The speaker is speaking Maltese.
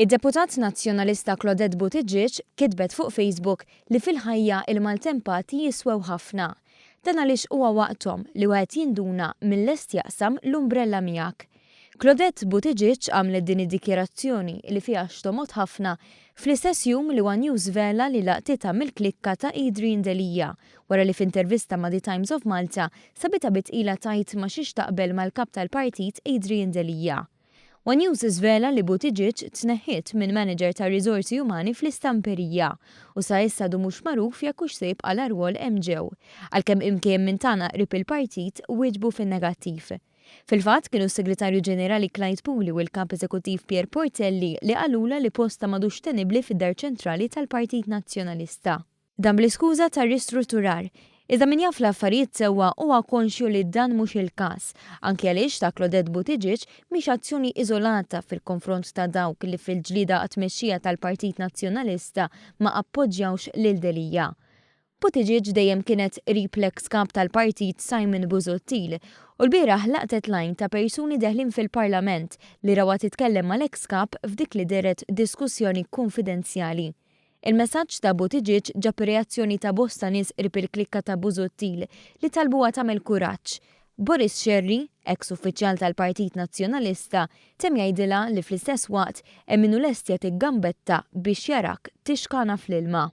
Id-deputat Nazzjonalista Claudette Buttigieg kitbet fuq Facebook li fil-ħajja il-maltempati jiswew ħafna. Dan għaliex huwa waqthom li wieħed jinduna min lest jaqsam l-umbrella miegħek. Claudette Buttigieg għamlet din id-dikjarazzjoni li fiha xtomot ħafna fl-istess jum li one News żvela li laqtitha mill-klikka ta' Adrian Delia wara li f'intervista ma' The Times of Malta sabitha bi tqila tgħid ma xiex taqbel mal-Kap tal-Partit Adrian Delia. One News żvela li Buttigieg tneħħiet minn manager tar-riżorsi umani fl-istamperija u sa issa għadu mhux magħruf jekk hux se jibqalha rwol hemm ġew, għalkemm imkejjen minn tagħna qrib il-partit wieġbu fin-negattiv. Fil-fatt, kienu s-Segretarju Ġenerali Clyde Puli u l-Kap Eżekuttiv Pierre Portelli li qalulha li postha m'għadux tenibbli fid-Dar Ċentrali tal-Partit Nazzjonalista. Dan bl-iskuża ta' ristrutturar. Iżda min jaf l-affarijiet sewwa huwa konxju li dan mhux il-każ, anki għaliex ta' Claudette Buttigieg mhix azzjoni iżolata fil-konfront ta' dawk li fil-ġlieda għat-tmexxija tal-Partit Nazzjonalista ma appoġġjawx lil Delia. Buttigieg dejjem kienet qrib l-eks kap tal-partit Simon Busuttil u lbieraħ laqtet l-għajn ta' persuni deħlin fil-Parlament li rawha titkellem mal-eks kap f'dik li dehret diskussjoni kunfidenzjali. Il-messaġġ ta' Buttigieg ġab ir-reazzjoni ta' bosta nies qrib il-klikka ta' Busuttil li talbuha tagħmel kuraġġ. Boris Scerri, eks uffiċjal tal-Partit Nazzjonalista, temm jgħidilha li fl-istess waqt hemm min hu lest jagħtik gambetta biex jarak tixkana fl-ilma.